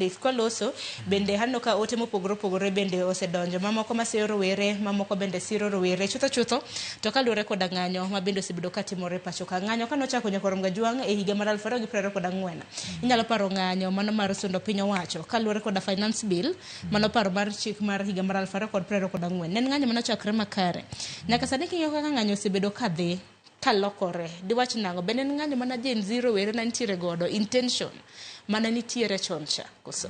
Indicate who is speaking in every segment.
Speaker 1: Judith Kwaloso bende aneno ka ote mopogore opogore bende osedonjo, mamoko maseyo rowere, mamoko bende siro rowere chutho chutho. To kaluwore koda ng'anyo ma bende osebedo katimore pacho ka, ng'anyo kane ochako nyaka Romga Jwang' e higa mar 2024, inyalo paro ng'anyo mano mar sundo piny owacho kaluwore koda finance bill, mano paro mar chik mar higa mar 2024. Ne en ng'anyo mane ochakre makare. Nyaka sani king'iyo kaka ng'anyo osebedo kadhi kalokore, diwach nang'o? Bende en ng'anyo mana Gen Z rowere na nitiere godo intention mana nitiere chon cha koso?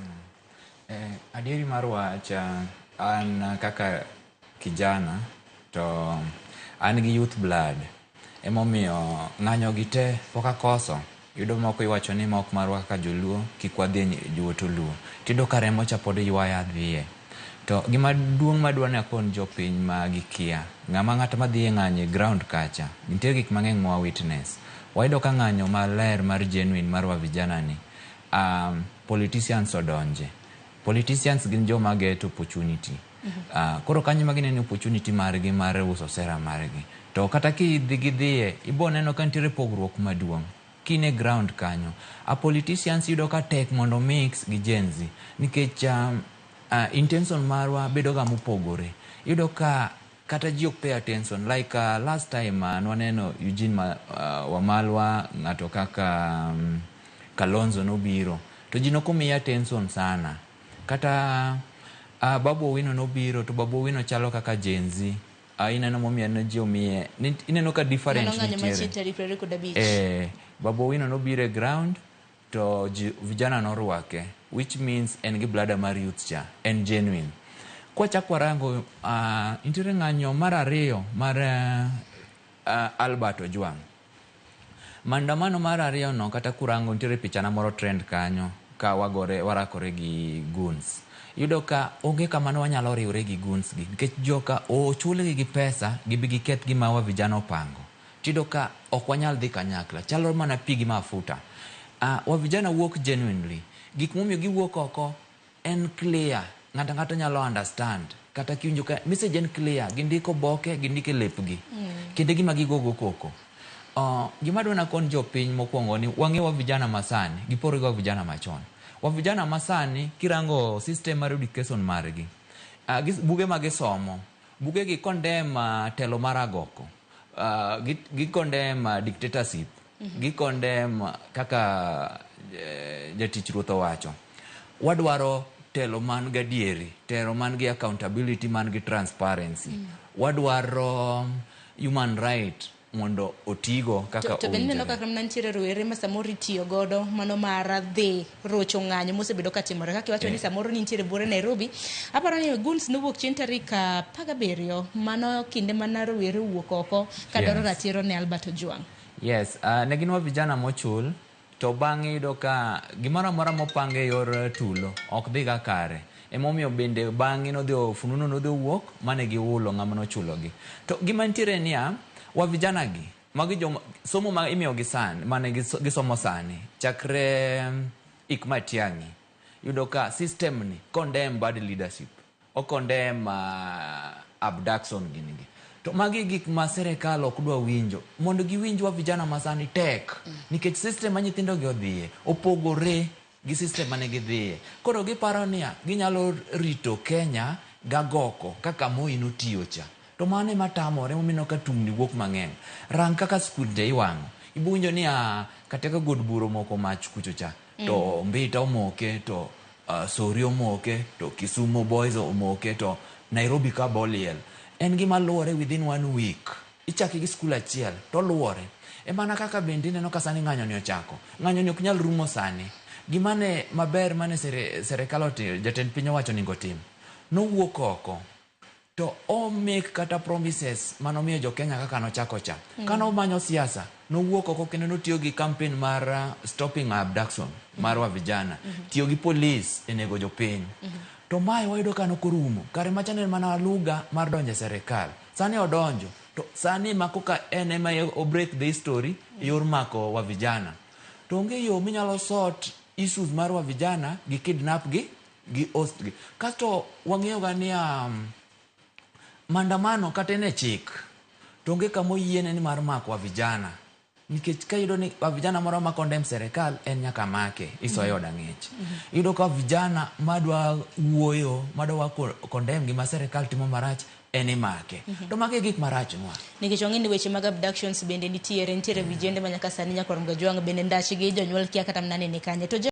Speaker 2: Adieri mar wach, an kaka kijana to an gi youth blood, emomiyo ng'anyo gi te pok akoso. Iyudo moko iwacho ni ma ok marwa kaka joluo, kik wadhi e juoto luo. Tiyudo ka remo cha pod ywaya adhiye. To gima duong' madwa ni akon jopiny ma gikia, ng'ama ng'at madhi e ng'anyo e ground kacha, nitie gik mang'eny ma wa witness. Wayudo ka ng'anyo maler mar genuine mar wa vijana ni, politicians odonje. Politicians gin joma get opportunity. Koro kanyo ema gineno opportunity margi mar uso sera margi. To kata kidhi gidhiye, ibo neno ka nitiere pogruok maduong'. Kine e ground kanyo. A politicians yudo ka tek mondo mix gi Gen Z. Nikech intention marwa bedo ga mopogore. Iyudo ka kata ji ok pay attention. Like last time nwaneno Eugene Wamalwa, ng'ato kaka Kalonzo nobiro. To ji nokomiye attention sana. Kata Babu Owino nobiro, to Babu Owino chalo kaka Gen Z. Ineno momiyo ne ji omiye, ineno ka difference
Speaker 1: Mano ng'anyo
Speaker 2: nitiere.
Speaker 1: Machiegni tarik 25.
Speaker 2: Babu Owino nobiro e ground to ji, vijana norwake, which means en gi blada mar youth cha, en genuine. Kwachak warango, nitiere ng'anyo mar ariyo mar Albert Ojwang'. Maandamano mar ariyo no kata kurango nitiere pichana moro trend kanyo ka wagore warakore gi goons. Iyudo ka onge kama ne wanyalo riwre gi goons gi nikech joka ochulgi gi pesa gibi giketh gima wa vijana opango. Tiyudo ka ok wanyal dhi kanyakla, chalo mana pi gi mafuta. Wa vijana wuok genuinely. Gik momiyo giwuok oko en clear, ng'ato ang'ata nyalo understand. Kata kiwinjo ka message en clear, gindiko oboke, gindiko e lepgi. Kendo e gima gigogo koko. Gima adwa nakon jopiny mokwongo ni wang'e wa vijana masani, gipogore gi wa vijana machon. Wa vijana masani kirango system mar education margi, buge ma gisomo, buge gi condemn telo mar agoko, gi condemn dictatorship, gi condemn kaka jatich ruoth owacho. Wadwaro telo man gadieri, telo man gi accountability, man gi transparency. Wadwaro human right mondo otigo kaka
Speaker 1: To bende ineno
Speaker 2: owinjore.
Speaker 1: Kaka mana nitiere rowere ma samoro itiyo godo mano mar dhi rocho ng'anyo mosebedo katimore kaka iwacho ni samoro nitiere buore Nairobi. Aparo ni goons nowuok chieng' tarik 17, mano kinde mana rowere owuok oko kadwaro ratiro ne Albert Ojwang'.
Speaker 2: Yes, ne gin wa vijana mochul to bang'e iyudo ka gimoro amora mopang e yor tulo ok dhiga kare. Emomiyo bende bang'e nodhi fununu nodhi owuok mane gihulo ng'ama nochulogi. To gima nitiere niya, wa vijana gi, magi joma somo ma imiyogi sani, mane gisomo sani, chakre ik Matiang'i, iyudo ka system ni condemn bad leadership. O condemn abduction gini gi. To magi gik ma serikal ok dwa winjo. Mondo giwinj wa vijana ma sani tek. Nikech system ma nyithindo gi odhiye opogore gi system mane gidhiye. Koro giparo niya, ginyalo rito Kenya gagoko kaka Moi notiyo cha. To mano ema tamore, emomiyo ineno ka tungni wuok mang'eny. Rang kaka skunde iwang'o. Ibo winjo niya, kata ka god bura omoko mach kucho cha, to Mbita omoke, to Sori omoke, to Kisumu Boys omoke, to Nairobi ka boliel. En gima luwore within one week. Ichake gi skul achiel, to luwore. E mana kaka bende ineno ka sani ng'anyo ni ochako. Ng'anyo ni ok nyal rumo sani. Gima ne maber mane serikal otimo, jatend piny owacho onego otim. Nowuok oko to o make kata promises manomiyo jo Kenya kaka nochako cha. Kane omanyo siasa, nowuok oko kendo notiyo gi campaign mar stopping abduction mar wa vijana, tiyo gi police e nego jopiny. To mae wayudo ka nokorumo. Kare macha ne en mana lugha mar donjo e serikal. Sani odonjo, to sani ma koka en ema o break the history e yor mako wa vijana. To onge yo minyalo sort issues mar wa vijana gi kidnap gi gi host gi. Kasto wang'eyo ga niya, maandamano kata en e chik, to onge kama oyiene ni mar mako wa vijana. Nikech ka iyudo ni wa vijana moro ma condemn serikal en nyaka make isoye od ang'ech. Iyudo ka vijana madwa wuoyo madwa condemn gima serikal timo marach en imake. To magi e gik marach nwa.
Speaker 1: Nikech wang'e ni weche mag abductions bende nitiere, nitiere vijende ma nyaka sani nyakwar Mgajwang' bende ndachgi jonyuol kia kata mana ni ni kanye. To